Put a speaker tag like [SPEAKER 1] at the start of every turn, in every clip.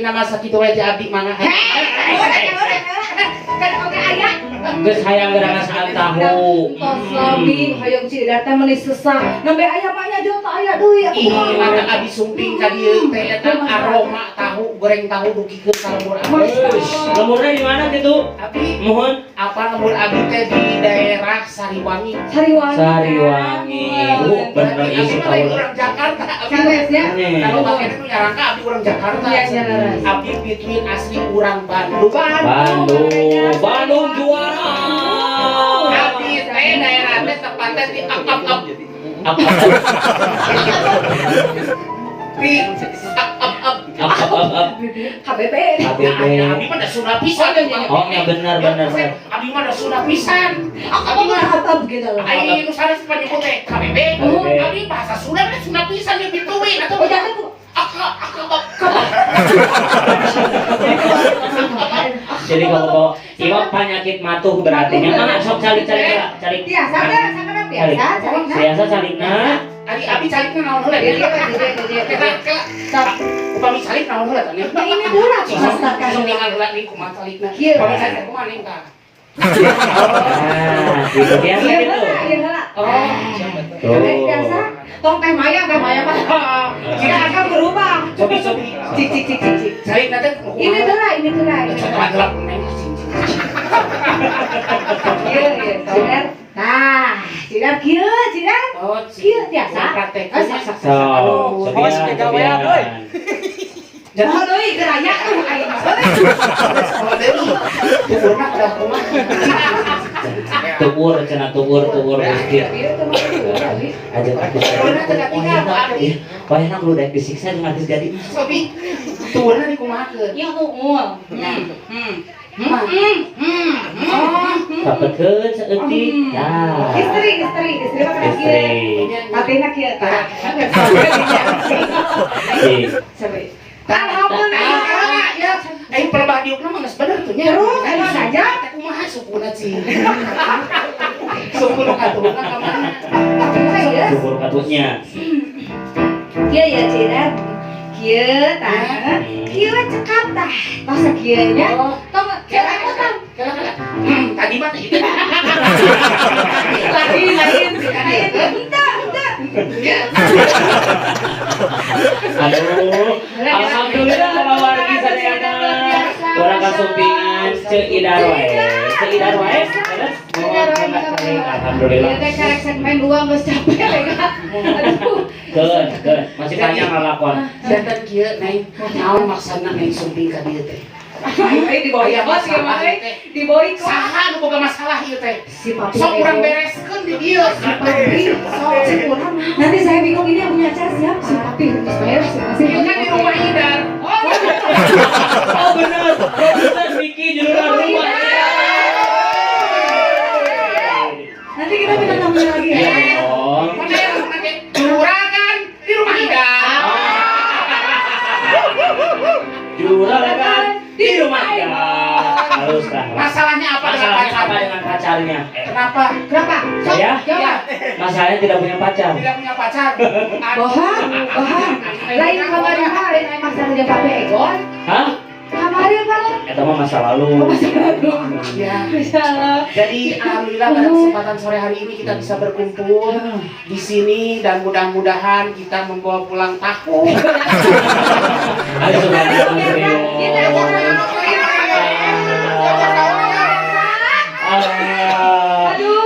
[SPEAKER 1] Cukupina masa kitu we ti abdi, mangga.
[SPEAKER 2] Kan oge aya.
[SPEAKER 3] Geus hayang geura ngasaan tahu.
[SPEAKER 2] Tos lami hoyong Ceu Idar teh meuni sesah. Nembe aya mah nya jauh teh aya deui atuh.
[SPEAKER 1] Ih, mata abi sumping ka dieu teh eta aroma tahu goreng, tahu dugikeun ka lembur abi.
[SPEAKER 3] Eush, lemburnya di mana gitu?
[SPEAKER 1] Abi
[SPEAKER 3] Mohon.
[SPEAKER 1] Apa, lembur abi teh di daerah Sariwangi.
[SPEAKER 2] Sariwangi.
[SPEAKER 3] Sariwangi. Bener
[SPEAKER 1] Abi
[SPEAKER 3] isi
[SPEAKER 1] mah lain
[SPEAKER 3] tahu.
[SPEAKER 1] orang Jakarta. Abi
[SPEAKER 2] Sanes ya.
[SPEAKER 1] kalau pakai itu nyarangka abi orang Jakarta.
[SPEAKER 2] Iya, leres.
[SPEAKER 1] Abi between asli urang Bandung.
[SPEAKER 3] Bandung, Bandung juara.
[SPEAKER 1] Abi teh daerah teh tepatnya di up up up.
[SPEAKER 3] Apa?
[SPEAKER 1] Di up up up.
[SPEAKER 3] Up up up up.
[SPEAKER 2] KBB.
[SPEAKER 3] KBB.
[SPEAKER 1] Nah, abi mah da Sunda pisan.
[SPEAKER 2] Oh, iya, iya.
[SPEAKER 3] Oh, ya benar benar benar.
[SPEAKER 1] Abi mah da Sunda pisan.
[SPEAKER 2] Apa mah up gitu loh.
[SPEAKER 1] Ai nu sanes panyebut teh KBB.
[SPEAKER 3] KBB.
[SPEAKER 1] Abi bahasa Sunda teh Sunda pisan dia bituin atuh.
[SPEAKER 2] Oh, jangan tuh.
[SPEAKER 1] Aka aka aka.
[SPEAKER 3] Jadi kalau bawa iwak penyakit matuh berarti. Yang mana sok calik calik calik.
[SPEAKER 2] Biasa teh, sakana biasa, calikna.
[SPEAKER 3] Biasa calikna.
[SPEAKER 1] Ari abi calikna naon heula?
[SPEAKER 2] Iya, iya, iya, iya,
[SPEAKER 1] Kita
[SPEAKER 2] iya.
[SPEAKER 1] kela
[SPEAKER 2] Sok.
[SPEAKER 1] Upami calik naon heula teh?
[SPEAKER 2] Nah, ini dulu
[SPEAKER 1] Sok
[SPEAKER 2] masakan.
[SPEAKER 1] Sok ningal heula nih kumaha calikna.
[SPEAKER 2] Kieu.
[SPEAKER 1] Upami calik kumaha nih tah?
[SPEAKER 3] Nah, gitu biasa
[SPEAKER 2] Iya
[SPEAKER 3] gitu.
[SPEAKER 2] heula, iya heula.
[SPEAKER 1] Oh.
[SPEAKER 3] Tuh.
[SPEAKER 2] Biasa. Tong teh Maya mah. Tidak akan berubah.
[SPEAKER 1] Cobi cobi.
[SPEAKER 2] Cik cik cik cik cik.
[SPEAKER 1] Calikna teh kumaha?
[SPEAKER 2] Ini heula, ini heula. Ini
[SPEAKER 1] Coba
[SPEAKER 2] heula.
[SPEAKER 1] gelap neng cing cing.
[SPEAKER 2] Kieu, ieu, Cidar. Nah, Cidar kieu, Cidar.
[SPEAKER 1] Oh,
[SPEAKER 2] Kieu biasa.
[SPEAKER 1] Praktek.
[SPEAKER 2] Oh, sok, sok, sok.
[SPEAKER 3] So,
[SPEAKER 4] Aduh, awas
[SPEAKER 3] cobian,
[SPEAKER 4] kegawean,
[SPEAKER 3] cobian.
[SPEAKER 4] euy.
[SPEAKER 2] Oh, deui geraya tuh aing mah.
[SPEAKER 1] Oh, deui. Tukurna kada kumaha?
[SPEAKER 3] Tukur cenah, tukur tukur Gusti.
[SPEAKER 2] Ieu teh mah tuh, abi.
[SPEAKER 3] Aja aku.
[SPEAKER 1] Tukurna teh katinggal ku abdi.
[SPEAKER 3] Wah, enak lu daek disiksa jeung artis jadi.
[SPEAKER 1] Sobi, tuurna dikumahakeun?
[SPEAKER 2] Ieu unggul.
[SPEAKER 1] Oh,
[SPEAKER 3] Kapetkeun saeutik. Nah.
[SPEAKER 2] Istri, istri, istri mah kana kieu.
[SPEAKER 3] Istri.
[SPEAKER 2] Patina kieu tah.
[SPEAKER 3] Sih.
[SPEAKER 2] Sabi. Alhamdulillah.
[SPEAKER 1] Ah, ya. Eh, pelebah diukna mah geus bener tuh nya.
[SPEAKER 2] Terus, emang saja.
[SPEAKER 1] Teh kumaha sukuna sih? Suku nu katuhna ka mana?
[SPEAKER 2] Iya.
[SPEAKER 3] Syukur katutnya.
[SPEAKER 2] Kieu ya, Cidar. Kieu tah. Kieu cekap tah. Tos sakieu nya.
[SPEAKER 1] Oh,
[SPEAKER 2] Tong
[SPEAKER 1] kela
[SPEAKER 2] kela
[SPEAKER 1] kela kela. Tadi mah teh itu.
[SPEAKER 2] Lain lain lain. Henteu, henteu.
[SPEAKER 1] Ya.
[SPEAKER 3] Aduh, alhamdulillah kalau wargi sadayana. Urang kasumpingan Ceu Idar wae. Ceu Idar wae. Terus alhamdulillah.
[SPEAKER 2] Ieu teh karek segmen 2 geus capek ya. Aduh.
[SPEAKER 3] Keun, keun. Masih panjang lalakon.
[SPEAKER 1] Janten kieu, Neng, naon maksudna Neng sumping ka dieu teh?
[SPEAKER 2] Aing di boikot ieu mah euy. Di boikot.
[SPEAKER 1] Saha nu boga masalah ieu teh?
[SPEAKER 2] Si papi.
[SPEAKER 1] Sok urang bereskeun di dieu.
[SPEAKER 2] Si papi. Sok si urang. Nanti saya bingung ini yang punya acara siapa? Si papi harus beres masih.
[SPEAKER 1] Ieu kan di rumah Idar.
[SPEAKER 2] Oh,
[SPEAKER 3] Oh bener, produser Vicky judulnya rumah.
[SPEAKER 2] Nanti kita minta tamunya lagi ya.
[SPEAKER 3] Oh.
[SPEAKER 1] Mana yang nanti juragan di rumah Idar.
[SPEAKER 3] Juragan di rumah Idar. Harus lah.
[SPEAKER 1] Masalahnya apa dengan
[SPEAKER 3] Masalahnya
[SPEAKER 1] pacar?
[SPEAKER 3] apa dengan pacarnya?
[SPEAKER 1] Kenapa?
[SPEAKER 2] Kenapa? Sok,
[SPEAKER 3] Saya?
[SPEAKER 2] jawab.
[SPEAKER 3] Masalahnya tidak punya pacar.
[SPEAKER 1] Tidak punya pacar. Aduh.
[SPEAKER 2] Bohong, bohong. Lain kamari mah, lain masalah jeung papi Egon.
[SPEAKER 3] Hah?
[SPEAKER 2] Kamari mah.
[SPEAKER 3] Eta mah masa lalu.
[SPEAKER 2] Masa lalu.
[SPEAKER 1] Ya.
[SPEAKER 2] Masa
[SPEAKER 1] Jadi alhamdulillah pada kesempatan sore hari ini kita bisa berkumpul di sini dan mudah-mudahan kita membawa pulang tahu.
[SPEAKER 3] Ayo sudah.
[SPEAKER 2] Kita acara. Aduh. Aduh.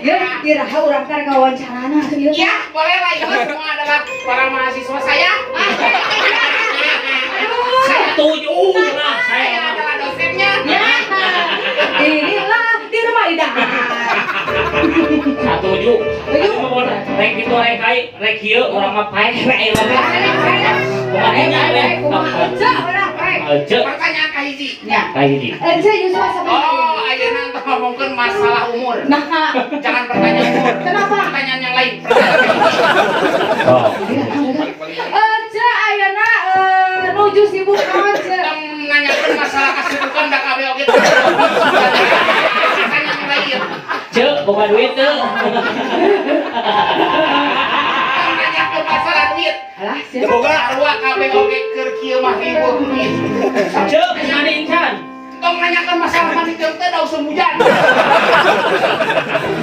[SPEAKER 2] Ya, iraha urang teh wawancarana atuh ieu.
[SPEAKER 1] Ya, boleh lah, itu semua adalah para mahasiswa saya. Saya
[SPEAKER 3] Setuju lah
[SPEAKER 1] saya
[SPEAKER 3] saya.
[SPEAKER 1] Adalah dosennya.
[SPEAKER 2] Ya. Inilah di rumah Ida.
[SPEAKER 3] Setuju.
[SPEAKER 2] Setuju.
[SPEAKER 3] Rek itu rek ai rek kieu urang mah paeh we aya mah. Kumaha nya we.
[SPEAKER 2] Kumaha? Cek urang paeh.
[SPEAKER 3] Ece
[SPEAKER 1] Pertanyaan ka hiji.
[SPEAKER 2] Ya.
[SPEAKER 3] ka hiji.
[SPEAKER 2] Ece Yusuf sampai.
[SPEAKER 1] Oh, ayeuna teh ngomongkeun masalah umur.
[SPEAKER 2] Nah,
[SPEAKER 1] Jangan pertanyaan umur.
[SPEAKER 2] Kenapa?
[SPEAKER 1] Pertanyaan yang lain. Pertanyaan yang lain.
[SPEAKER 3] Oh.
[SPEAKER 2] Ece ayeuna nuju sibuk naon, Ce?
[SPEAKER 1] Tong nanyakeun masalah kesibukan da kabeh oge. Pertanyaan yang lain.
[SPEAKER 3] Cek, boga duit teu.
[SPEAKER 1] Tong nanyakeun masalah duit.
[SPEAKER 2] Alah,
[SPEAKER 4] Boga.
[SPEAKER 1] Sarua kabeh oge keur kieu mah riweuh duit.
[SPEAKER 3] Cek, geus mandi encan.
[SPEAKER 1] Tong nanyakan masalah mandi teh teh da usum hujan.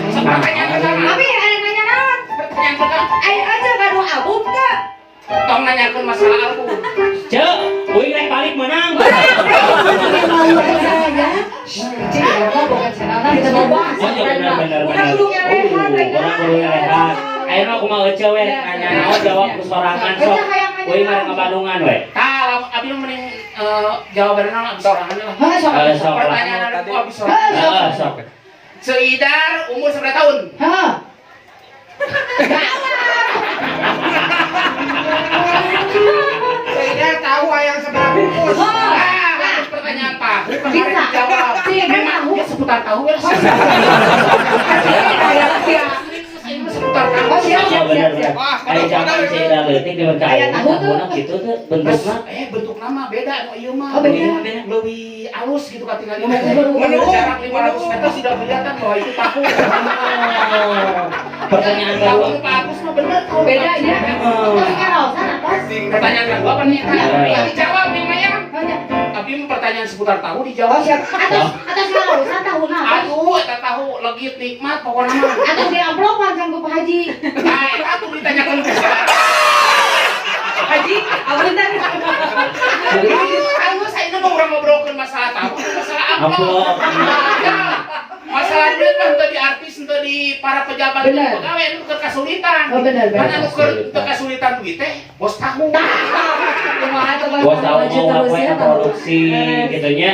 [SPEAKER 1] Sok pertanyaan pertama.
[SPEAKER 2] Abi ada nanya naon?
[SPEAKER 1] Pertanyaan pertama.
[SPEAKER 2] Ayo aja gaduh album teu?
[SPEAKER 1] Tong nanyakan masalah album.
[SPEAKER 3] Cek, uing rek balik menang.
[SPEAKER 2] Ya. Cik, ya bukan channelna kita mau bahas.
[SPEAKER 3] Oh iya benar benar
[SPEAKER 2] Urang
[SPEAKER 3] benar.
[SPEAKER 2] kudu ngelehan,
[SPEAKER 3] Urang kudu ngelehan. Ayeuna kumaha ece we nanya naon jawab ku sorangan sok. Uing mah ka Bandungan we.
[SPEAKER 1] Tah, lamun abi mah mending jawabanna abi sorangan lah.
[SPEAKER 2] Hah, sok.
[SPEAKER 3] Eh, sok lah.
[SPEAKER 1] Pertanyaan aku abi sorangan.
[SPEAKER 3] Heeh, sok.
[SPEAKER 1] Ceu Idar umur seberapa tahun?
[SPEAKER 2] Hah.
[SPEAKER 4] Ceu Idar tahu ayang seberapa bungkus.
[SPEAKER 1] Nah, harus pertanyaan tahu kan
[SPEAKER 2] Bisa.
[SPEAKER 1] harus dijawab.
[SPEAKER 2] Ceu Idar
[SPEAKER 1] Memang
[SPEAKER 2] tahu.
[SPEAKER 1] dia seputar tahu ya. Ini mah seputar tahu.
[SPEAKER 2] Oh, siap, siap,
[SPEAKER 3] Oh, bener
[SPEAKER 2] siap,
[SPEAKER 3] bener.
[SPEAKER 2] siap.
[SPEAKER 4] Wah,
[SPEAKER 3] Aya zaman Ceu Idar leutik di ka
[SPEAKER 2] Aya
[SPEAKER 3] ayeuna
[SPEAKER 2] tahu tuh.
[SPEAKER 3] tahuna kitu tuh bentukna.
[SPEAKER 1] Bentuk nama beda nu ieu mah.
[SPEAKER 2] Oh, beda.
[SPEAKER 3] Beda.
[SPEAKER 1] Lebih halus gitu katingali.
[SPEAKER 4] Menurut-
[SPEAKER 1] Jarak 500 meter sudah kelihatan bahwa itu tahu.
[SPEAKER 3] Oh. Pertanyaan
[SPEAKER 1] Tahu
[SPEAKER 3] baru.
[SPEAKER 1] Pak Agus mah bener tahu.
[SPEAKER 2] Beda ya.
[SPEAKER 3] Oh.
[SPEAKER 2] Tapi ngarosan atas.
[SPEAKER 1] Pertanyaan kedua apa nih?
[SPEAKER 3] Iya.
[SPEAKER 1] Dijawab nih Maya.
[SPEAKER 2] Oh, ya.
[SPEAKER 1] Tapi pertanyaan seputar tahu
[SPEAKER 2] Oh,
[SPEAKER 1] dijawab.
[SPEAKER 2] siap. Atas atas ngarosan tahuna.
[SPEAKER 1] Aduh, eta tahu legit nikmat pokoknya mah.
[SPEAKER 2] Atas di amplopan kanggo Pak Haji.
[SPEAKER 1] Nah, eta tuh ditanyakan ke saya.
[SPEAKER 2] Haji, apunten.
[SPEAKER 1] Anu saya ini mau urang ngobrolkeun masalah tahu, masalah amplop.
[SPEAKER 3] Amplop.
[SPEAKER 1] Ya, masalah duit mah henteu di artis, henteu di para pejabat
[SPEAKER 2] Bener.
[SPEAKER 1] pegawai anu keur kasulitan.
[SPEAKER 2] Oh, bener,
[SPEAKER 1] Kan
[SPEAKER 2] bener.
[SPEAKER 1] anu keur teu kasulitan duit teh bos tahu.
[SPEAKER 2] Kumaha tuh Bang?
[SPEAKER 3] Bos tahu
[SPEAKER 2] Maju
[SPEAKER 3] mau
[SPEAKER 2] terus
[SPEAKER 3] ngapain
[SPEAKER 2] ya,
[SPEAKER 3] produksi gitu nya.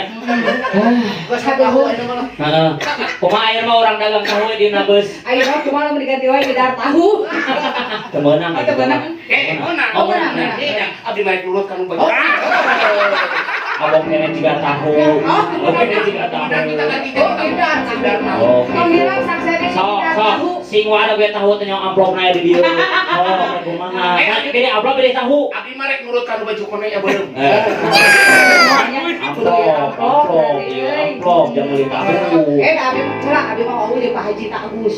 [SPEAKER 1] Bos tahu eta mah.
[SPEAKER 3] Heeh. Kumaha ayeuna mah urang dagang tahu dina beus.
[SPEAKER 2] Ayo mah kumaha lamun diganti wae bidar tahu.
[SPEAKER 3] Teu meunang
[SPEAKER 2] Oh, teu meunang.
[SPEAKER 1] Eh, meunang.
[SPEAKER 3] Oh, meunang.
[SPEAKER 1] Iya, abdi mah nurut kanu baju.
[SPEAKER 3] Abang kene juga tahu. Abang kene juga tahu.
[SPEAKER 1] Kemudian kita ganti jadi
[SPEAKER 2] Oh, bidar
[SPEAKER 1] tahu. Tahu.
[SPEAKER 3] Oh,
[SPEAKER 2] Tong
[SPEAKER 3] gitu.
[SPEAKER 2] hilang saksene
[SPEAKER 3] Sok,
[SPEAKER 2] bidar
[SPEAKER 3] sok,
[SPEAKER 2] tahu.
[SPEAKER 3] sing wae ge tahu teh nyong amplopna di dieu. Oh, kumaha. Nah, beda amplop beda tahu.
[SPEAKER 1] Abdi mah rek nurut kanu baju kone ya beureum.
[SPEAKER 3] Eh. Amplop, amplop, iya amplop jangan beli tahu.
[SPEAKER 2] Eh, abi mah abi mah wau jeung Pak Haji tak Agus.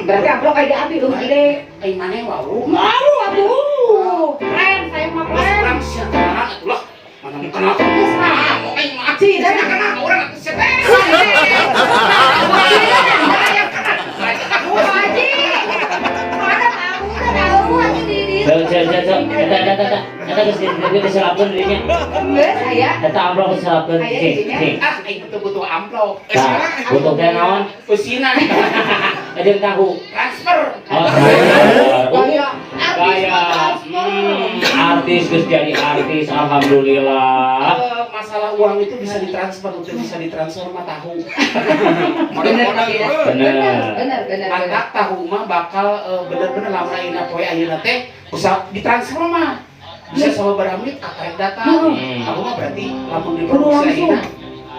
[SPEAKER 2] Berarti amplop aya di abi leuwih gede.
[SPEAKER 1] Ai maneh wau.
[SPEAKER 2] Mau atuh. Keren saya mah
[SPEAKER 1] Mas
[SPEAKER 2] keren.
[SPEAKER 1] urang sia kenal atuh lah. Mana mau kenal kamu? Ah, mau aing mah.
[SPEAKER 2] Cih,
[SPEAKER 1] Sia kenal ka urang atuh sia teh. Yang kenal.
[SPEAKER 2] Pak Haji. Mana tahu teh tahu atuh di di.
[SPEAKER 3] Cek, cek, cek, cek. Eta, eta, eta, eta geus diselapkeun dirinya.
[SPEAKER 2] Geus aya.
[SPEAKER 3] Eta amplop diselapkeun,
[SPEAKER 2] Aya
[SPEAKER 3] cing,
[SPEAKER 2] dirinya.
[SPEAKER 3] cing.
[SPEAKER 1] Ah, aing teu butuh amplop.
[SPEAKER 3] Tah, butuh teh naon?
[SPEAKER 1] Eusina
[SPEAKER 3] Ajeun tahu.
[SPEAKER 1] transfer.
[SPEAKER 3] Oh, transfer.
[SPEAKER 2] Gaya artis
[SPEAKER 3] Gaya.
[SPEAKER 2] mah transfer.
[SPEAKER 3] Artis geus jadi artis, alhamdulillah.
[SPEAKER 1] Masalah uang itu bisa ditransfer, untuk bisa ditransfer mah tahu.
[SPEAKER 2] Bener tapi ya.
[SPEAKER 3] Bener.
[SPEAKER 2] Bener, bener, bener.
[SPEAKER 1] Mantap tahu mah bakal bener-bener lamun ayeuna poe ayeuna teh bisa ditransfer mah. Bisa sababaraha menit kakarek datang. Tahu mah berarti lamun diproduksi
[SPEAKER 2] Langsung.
[SPEAKER 1] ayeuna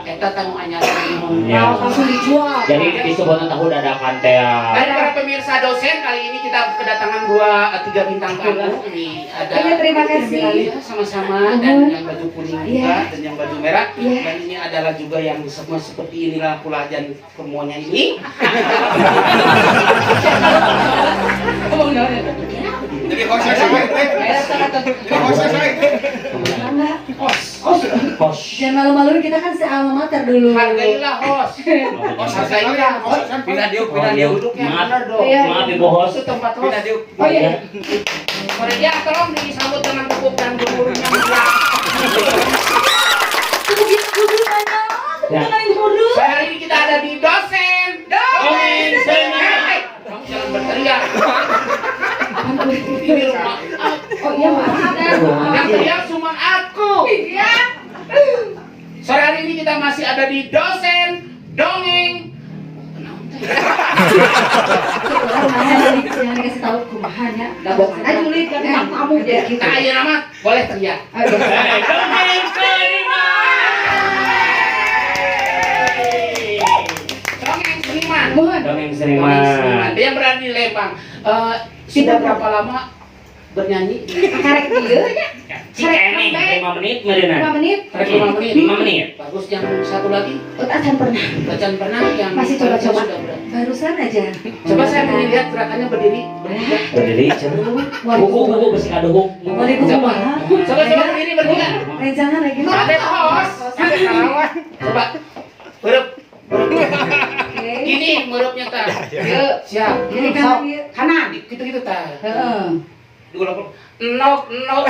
[SPEAKER 1] eta tanu anyar.
[SPEAKER 3] Ya.
[SPEAKER 2] Langsung dijual.
[SPEAKER 3] Jadi disebutnya tahu dadakan teh.
[SPEAKER 1] Dan para pemirsa dosen, kali ini kita kedatangan dua tiga bintang tamu. Ini ada
[SPEAKER 2] Iya, terima kasih.
[SPEAKER 1] Iya, sama-sama dan yang baju kuning juga
[SPEAKER 2] Iya.
[SPEAKER 1] dan yang baju merah.
[SPEAKER 2] Iya.
[SPEAKER 1] Dan ini adalah juga yang semua seperti inilah pula dan semuanya ini.
[SPEAKER 4] Jadi hostnya saya teh. Jadi hostnya saya teh.
[SPEAKER 1] Host.
[SPEAKER 3] Host.
[SPEAKER 2] Jangan malu-maluin, kita kan se-alma mater dulu.
[SPEAKER 1] Hargailah host.
[SPEAKER 4] Host hargailah. Host
[SPEAKER 5] Pindah diuk, pindah diuk.
[SPEAKER 1] Duduknya
[SPEAKER 3] Maaf.
[SPEAKER 1] benar dong.
[SPEAKER 2] Iya.
[SPEAKER 3] Maaf ibu host.
[SPEAKER 1] Itu tempat host.
[SPEAKER 5] Pindah diuk.
[SPEAKER 2] Oh iya.
[SPEAKER 1] Sore ya, tolong disambut dengan tepuk dan gemuruhnya.
[SPEAKER 3] Ya.
[SPEAKER 1] Sore hari ini kita ada di dosen.
[SPEAKER 3] Dongeng Seni.
[SPEAKER 1] Hei, kamu jangan berteriak. Ini rumah aku.
[SPEAKER 2] Oh iya, maaf.
[SPEAKER 1] Yang teriak cuma aku.
[SPEAKER 2] Iya.
[SPEAKER 1] Sore hari ini kita masih ada di dosen dongeng.
[SPEAKER 2] Jangan dikasih tahu kumahanya. Gabungan aja julid kan tamu ya gitu.
[SPEAKER 1] Nah, ayo nama boleh teriak.
[SPEAKER 2] Aduh.
[SPEAKER 3] Hey, dongeng seniman.
[SPEAKER 1] Dongeng seniman.
[SPEAKER 2] Mohon.
[SPEAKER 3] Dongeng
[SPEAKER 1] Dongeng seniman.
[SPEAKER 3] seniman.
[SPEAKER 1] Dia berada di Lembang. Sudah berapa lama bernyanyi?
[SPEAKER 2] Karek ieu nya.
[SPEAKER 3] Cikene 5 menit meureunna.
[SPEAKER 2] 5 menit.
[SPEAKER 1] Tarik 5 menit.
[SPEAKER 3] 5 menit.
[SPEAKER 1] Bagus, yang satu lagi.
[SPEAKER 2] Oh, acan pernah.
[SPEAKER 1] Bacaan pernah yang
[SPEAKER 2] Masih coba-coba.
[SPEAKER 1] sudah berat.
[SPEAKER 2] Barusan aja.
[SPEAKER 1] Coba saya mau lihat gerakannya berdiri. Bertiga.
[SPEAKER 3] Berdiri cenah. Buku buku besi kaduhuk.
[SPEAKER 1] Coba. Coba coba berdiri bertiga.
[SPEAKER 2] Rencangan lagi.
[SPEAKER 1] Ada host. Ada kawan. Coba. Berep.
[SPEAKER 2] Oke.
[SPEAKER 1] Gini mereupnya tah.
[SPEAKER 2] Yuk.
[SPEAKER 1] Siap.
[SPEAKER 2] Kiri kanan yuk.
[SPEAKER 1] Kanan. Gitu-gitu tah.
[SPEAKER 2] Heeh.
[SPEAKER 1] Diulang. Nok nok.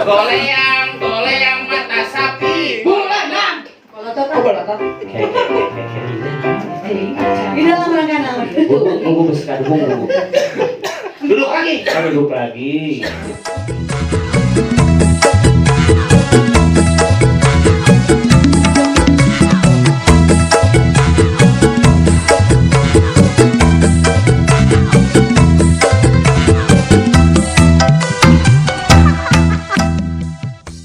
[SPEAKER 1] Goleang goleang mata sapi.
[SPEAKER 2] Bulanang. Bolotot.
[SPEAKER 1] Oh, bolotot.
[SPEAKER 3] Oke oke oke oke.
[SPEAKER 2] Di dalam rangka naon?
[SPEAKER 3] Buku buku besi kaduhuk buku.
[SPEAKER 1] Duduk lagi.
[SPEAKER 3] Duduk lagi.